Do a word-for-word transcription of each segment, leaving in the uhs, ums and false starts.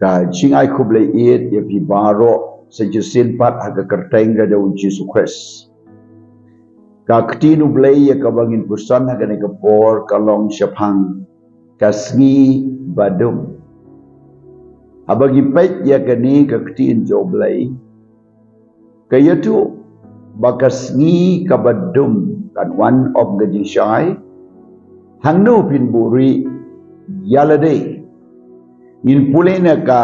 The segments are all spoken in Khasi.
Ka jingai khublei ïeit ïa phi baroh sa shisien pat ha ka kyrteng ka jong u Jisu Khrist. Ka ktien u Blei ïa kaba ngin puson ha kane ka por ka long shaphang ka sngi badum. Haba ngi peit ïa kane ka ktien jong u Blei, ka ïathuh ba ka sngi kaba dum kan wan ym ka jingshai. Hangno phin buhrieh ïa lade? Ngin pule na ka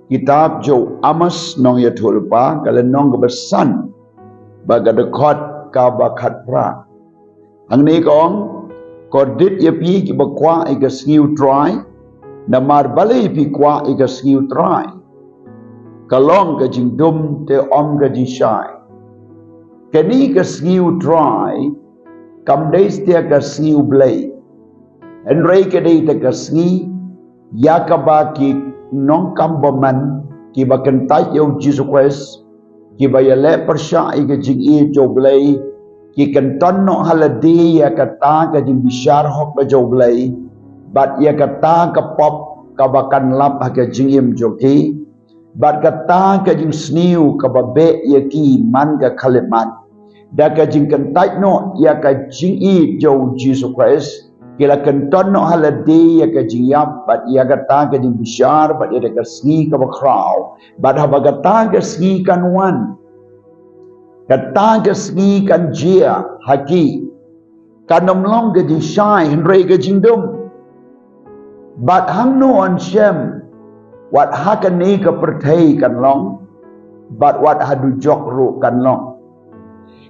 kitab jong u Amos nongïathuhlypa, ka lynnong kaba san bad ka dkhot kaba khatphra. Hangne ka ong, kordit ïa phi kiba kwah ïa ka sngi u Trai, namar balei phi kwah ïa ka sngi u Trai? Ka long ka jingdum te ym ka jingshai. Kane ka sngi u Trai kam dei satia ka sngi u Blei, hynrei ka dei te ka sngi ïa kaba ki nongkam bymman kiba kyntait ïa u Jisu Khrist, kiba ïaleh pyrshah ïa ka jingïeit jong u Blei, ki kynton noh ha lade ïa kata ka jingbishar hok ka jong u Blei, bad ïa kata ka pop kaba kan lap ha ka jingim jong ki, bad kata ka jingsniew kaba beh ïa ki man ka khyllipmat. Da ka jingkyntait noh ïa ka jingïeit jong u Jisu Khrist, ki la kynton noh ha lade ïa ka jingïap bad ïa kata ka jingbishar bad ïa ka sngi kaba khraw. Bad haba kata ka sngi kan wan, kata ka sngi kan jia ha ki. Kan ym long ka jingshai hynrei ka jingdum. Bad hangno yn shem? Wat ha kane ka pyrthei kan long, bad wat ha dujok ruh kan long.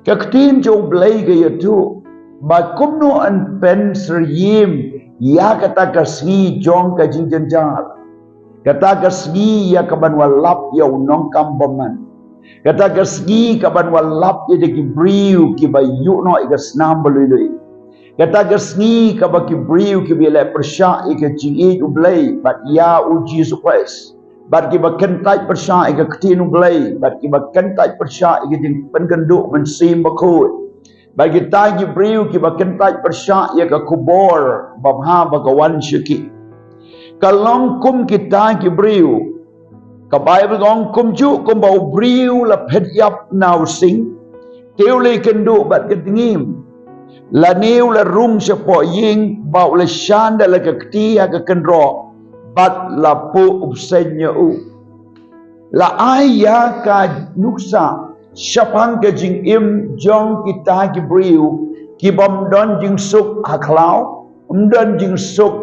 Ka ktien jong u Blei ka ïathuh ba kumno yn pynsyriem ïa kata ka sngi jong ka jingjynjar, kata ka sngi ïa kaban walap ïa u nongkam bymman, kata ka sngi kaban walap ïa ki briew kiba ïuh noh ïa ka snam ba lui lui, kata ka sngi kaba ki briew kiba ïaleh pyrshah ïa ka jingïeit u Blei bad ïa u Jisu Khrist, bad kiba kyntait pyrshah ïa ka ktien u Blei, bad kiba kyntait pyrshah ïa ka jingpynkynduh mynsiem bakhuid, bad kita ki briew kiba kyntait pyrshah ïa ka khubor babha ba ka wan sha ki. Ka long kum kita ki briew, ka Baibl ka ong, kumjuh kumba u briew la phet ïap na u sing, te u la ïakynduh bad ka dngiem, lane u la rung shapoh ïing, ba u la shan da la ka kti ha ka kynroh, bad la puh u bseiñ ïa u. La ai ïa ka nuksa shaphang ka jingim jong kita ki briew kiba ym don jingsuk ha khlaw, ym don jingsuk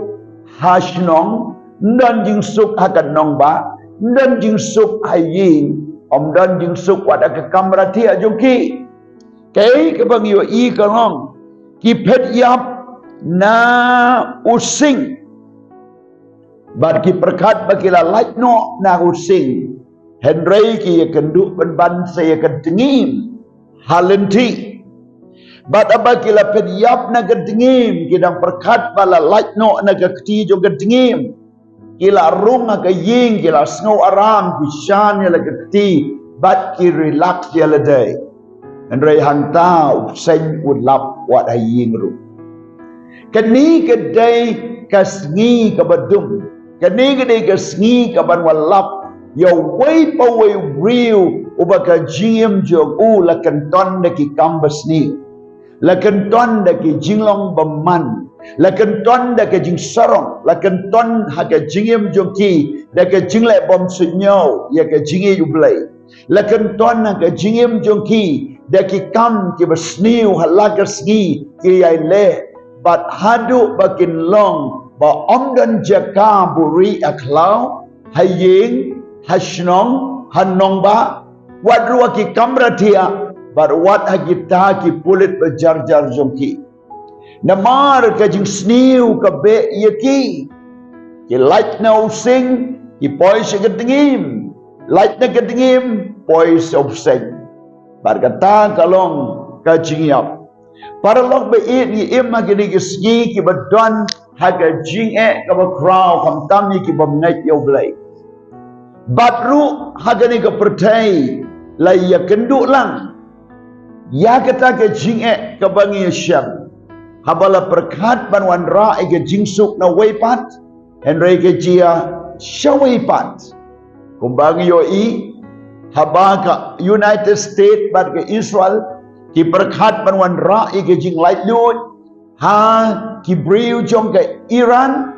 ha shnong, ym don jingsuk ha ka nongbah, ym don jingsuk ha ïing, ym don jingsuk wat ha ka kamra thiah jong ki. Kaei kaba ngi ïohi ka long, ki phet ïap na u sing, bad ki pyrkhat ba ki la lait noh na u sing, hynrei ki ïakynduh pynban sa ïa ka dngiem ha lynti. Bad haba ki la phet ïap na ka dngiem, ki dang pyrkhat ba la lait noh na ka kti jong ka dngiem, ki la rung ha ka ïing, ki la sngew aram, ki shan ïa la ka kti, bad ki relax ïa lade. Hynrei hangta u bseiñ u lap wat ha ïing ruh. Kane ka dei ka sngi kaba dum. Kane ka dei ka sngi kaban walap ïa uwei pa uwei u briew uba ka jingim jong u la kynton da ki kam basniew, la kynton da ki jinglong bymman, la kynton da ka jingsarong, la kynton ha ka jingim jong ki da ka jingleh bymsuidñiew ïa ka jingïeit u Blei, la kynton ha ka jingim jong ki da ki kam kiba sniew ha la ka sngi ki ïai leh, bad haduh ba kin long ba ym don jaka buhrieh ha khlaw, ha ïing, ha shnong, ha nongbah, wat ruh ha ki kamra thiah, bad wat ha kita ki pulit ba jar jar jong ki. Namar ka jingsniew ka beh ïa ki. Ki lait na u sing, ki poi sha ka dngiem. Lait na ka dngiem, poi sha u bseiñ. Bad kata ka long ka jingïap. Paralok ba ïeit, ngi im ha kine ki sngi kiba don ha ka jingeh kaba khraw, khamtam ïa ki bym ngeit ïa u Blei. Bad ruh ha kane ka pyrthei la ïakynduh lang ïa kata ka jingeh kaba ngi ïashem. Haba la pyrkhat ban wanrah ïa ka jingsuk na uwei pat, hynrei ka jia sha uwei pat. Kumba ngi ïohi, haba ka United States bad ka Israel ki pyrkhat ban wanrah ïa ka jinglaitluid ha ki briew jong ka Iran,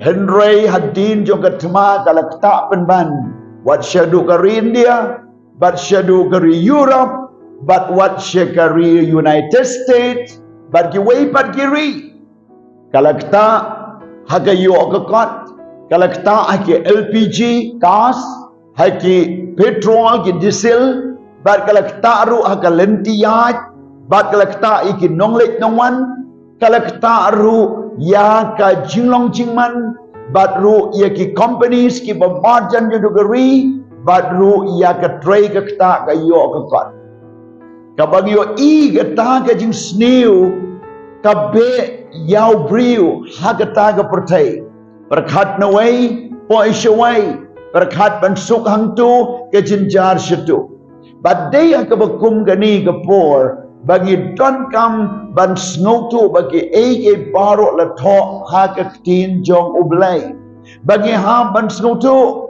hynrei hadien jong ka thma ka la ktah pynban wat shaduh ka ri India, bad shaduh ka ri Europe, bad wat sha ka ri United States, bad kiwei pat ki ri. Ka la ktah ha ka ïoh ka kot, ka la ktah ha ki L P G gas, ha ki petrol, ki diesel, bad ka la ktah ruh ha ka lynti ïaid, bad ka la ktah ïa ki nongleit nongwan, ka la ktah ruh ïa ka jinglong jingman, bad ruh ïa ki companies kiba marjan jong ka ri, bad ruh ïa ka trei ka ktah ka ïoh ka kot. Kaba ngi ïohi kata ka jingsniew ka beh ïa u briew ha kata ka pyrthei. Pyrkhat nawei, poi shawei, pyrkhat ban suk hangto, ka jynjar shato. Bad dei ha kaba kum kane ka por ba ngi donkam ban sngewthuh ba kiei kiei baroh la thoh ha ka ktien jong U Blei. Ba ngi hap ban sngewthuh.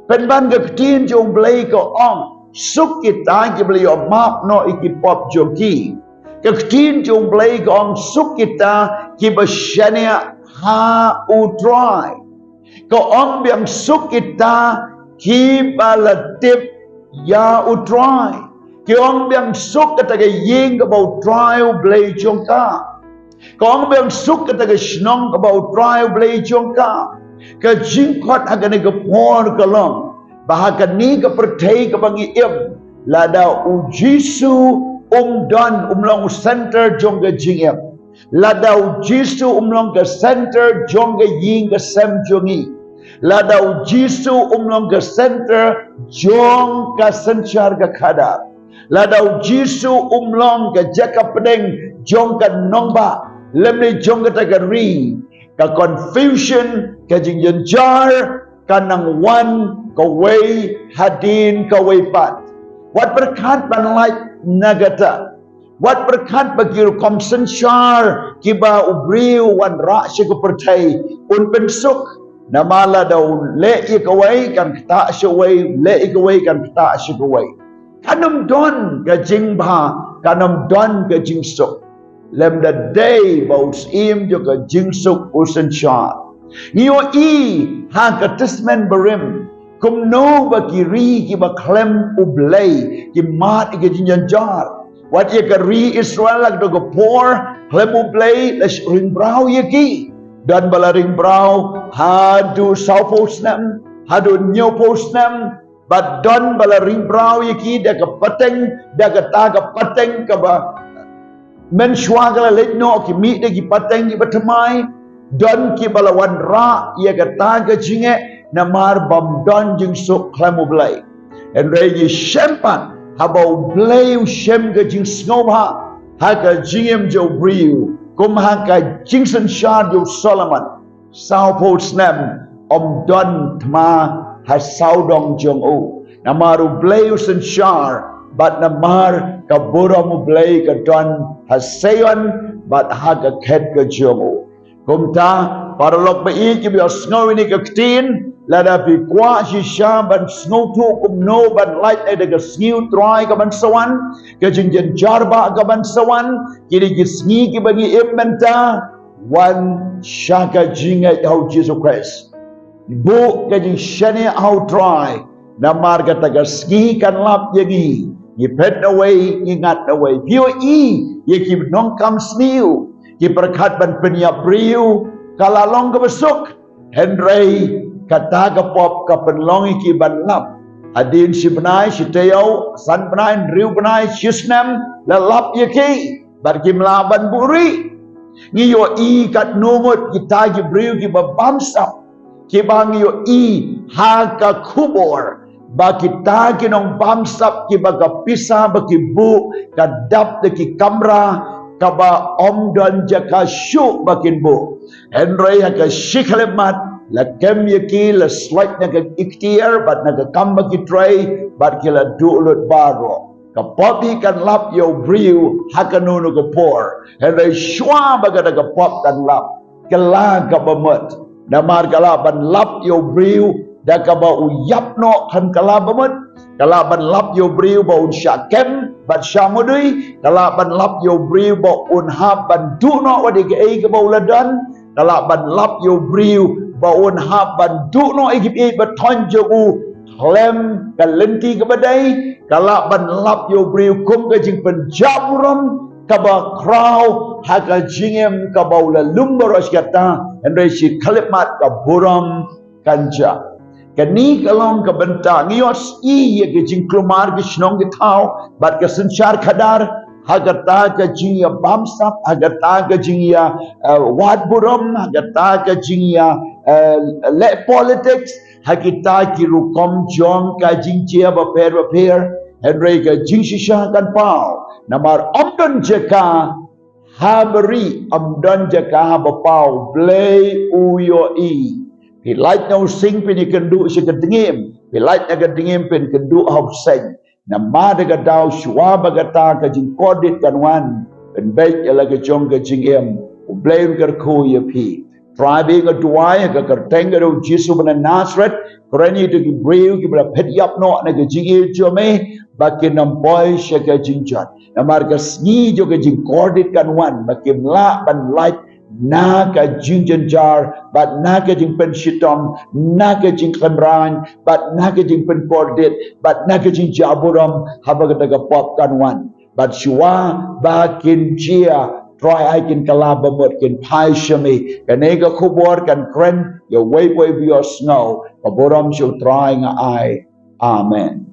Pynban ka ktien jong U Blei ka ong, suk kita kiba la ïoh map noh ïa ki pop jong ki. Ka ktien jong U Blei ka ong, suk kita kiba shaniah ha U Trai. Ka ong biang, suk kita kiba la tip ïa U Trai. Ka ong biang, suk kata ka ïing kaba U Trai U Blei jong ka. Ka ong biang, suk kata ka shnong kaba U Trai U Blei jong ka. Ka jingkhot ha kane ka por ka long ba ha kane ka pyrthei kaba ngi im, lada U Jisu um don, um long u center jong ka jingim, lada U Jisu um long ka center jong ka ïing ka sem jong ngi, lada U Jisu um long ka center jong ka synshar ka khadar, lada U Jisu um long ka jaka pdeng jong ka nongbah, lymne jong kata ka ri, ka confusion, ka jingjynjar ka nang wan kawei hadien kawei pat. Wat pyrkhat ban lait na kata. Wat pyrkhat ba ki rukom synshar kiba u briew u wanrah sha ka pyrthei un pynsuk. Namar lada u leh ïa kawei kan ktah sha kawei, leh ïa kawei kan ktah sha kawei. Kan ym don ka jingbha, kan ym don ka jingsuk. Lymda dei ba u syiem jong ka jingsuk u synshar. Ngi ïohi ha ka Testament Barim kumno ba ki ri kiba khlem U Blei ki mad ïa ka jingjynjar. Wat ïa ka ri Israel ha kato ka por khlem U Blei la ring braw ïa ki. Don ba la ring braw haduh sawphew snem, haduh hynñiewphew snem, bad don ba la ring braw ïa ki da ka pateng, da kata ka pateng kaba mynshuwa ka la leit noh, ki mih da ki pateng kiba thymmai. Don kiba la wanrah ïa kata ka jingeh namar bym don jingsuk khlem U Blei. Hynrei ngi shem pat haba U Blei u shem ka jingsngewbha ha ka jingim jong u briew, kum ha ka jingsynshar jong u Solomon. Sawphew snem ym don thma ha sawdong jong u. Namar U Blei u synshar, bad namar ka burom U Blei ka don ha Sion bad ha ka khet ka jong u. Kumta, paralok ba ïeit kiba ïohsngew ïa kane ka ktien, lada phi kwah shisha ban sngewthuh kumno ban lait ïa ka sngi U Trai ka ban sa wan, ka jingjynjar ba ka ban sa wan, kine ki sngi kiba ngi im mynta, wan sha ka jingngeit ha U Jisu Khrist. Buh ka jingshaniah ha U Trai, namar kata ka sngi kan lap ïa ngi. Ngi phet nawei, ngi ngat nawei. Phi ïohi ïa ki nongkam sniew, ki pyrkhat ban pynïap briew, ka la long kaba suk. Hynrei kata ka pop ka pynlong ïa ki ban lap. Hadien shi bnai, shi taïew, san bnai, hynriew bnai, shi snem, la lap ïa ki. Bad kim lah ban buhrieh. Ngi ïohi katno ngut kita ki briew kiba bamsap, kiba ngi ïohi ha ka khubor ba kita ki nongbamsap kiba ka pisa ba ki buh ka dap da ki kamra kaba ym don jaka shuh ba kin buh. Hynrei ha ka shi khyllipmat la kem ïa ki, la sloit na ka iktiar bad na ka kam ba ki trei, bad ki la duh lut baroh. Ka pop hi kan lap ïa u briew ha kano kano ka por. Hynrei shuwa ba kata ka pop kan lap, kylla kaba mut. Namar ka lah ban lap ïa u briew Da kaba u ïap noh khlem kylla ba mut, ka lah ban lap ïa u briew ba un shah kem bad shah mudui, ka lah ban lap ïa u briew ba un hap ban duh noh wat ïa kaei kaba u la don, ka lah ban lap ïa u briew ba un hap ban duh noh ïa ki beit ba thoiñ jong u khlem ka lynti kaba dei, ka lah ban lap ïa u briew kum ka jingpynjah burom kaba khraw ha ka jingim kaba u la lum baroh shi katta, hynrei shi khyllipmat ka burom kan jah. Kane ka long ka bynta ngi ïohi ïa ka jingkulmar ka shnong ka thaw bad ka synshar khadar, ha kata ka jingïabamsap, ha kata ka jingïa, eh, wad burom, ha kata ka jingïa, eh, leh politics, ha kita ki rukom jong ka jingjia bapher bapher, hynrei ka jingshisha kan paw. Namar ym don jaka ha bari, ym don jaka ha ba paw, Blei u ïohi. Phi lait na u sing phin ïakynduh sha ka dngiem, phi lait na ka dngiem phin kynduh ha u seng. Namar da ka daw shuwa ba kata ka jingkordit kan wan, pynbeit ïa la ka jong ka jingim, u Blei un kyrkhu ïa phi. Trai, ba nga duwai ha ka kyrteng ka jong u Jisu ba na Nasareth, kren ïa ki briew kiba la phet ïap noh na ka jingïeit jong me, ba kin ym poi sha ka jingjot. Namar ka sngi jong ka jingkordit kan wan, ba kim lah ban lait na ka jingjynjar bad na ka jingpynshitom, na ka jingkhlem raiñ bad na ka jingpynkordit bad na ka jingjah burom, haba kata ka pop kan wan. Bad shuwa ba kin jia, Trai ai kin kylla ba mut, kin phai sha me. Kane ka khubor kan kren ïa uwei pa uwei ba ïohsngew. Ka burom sha u Trai nga ai. Amen.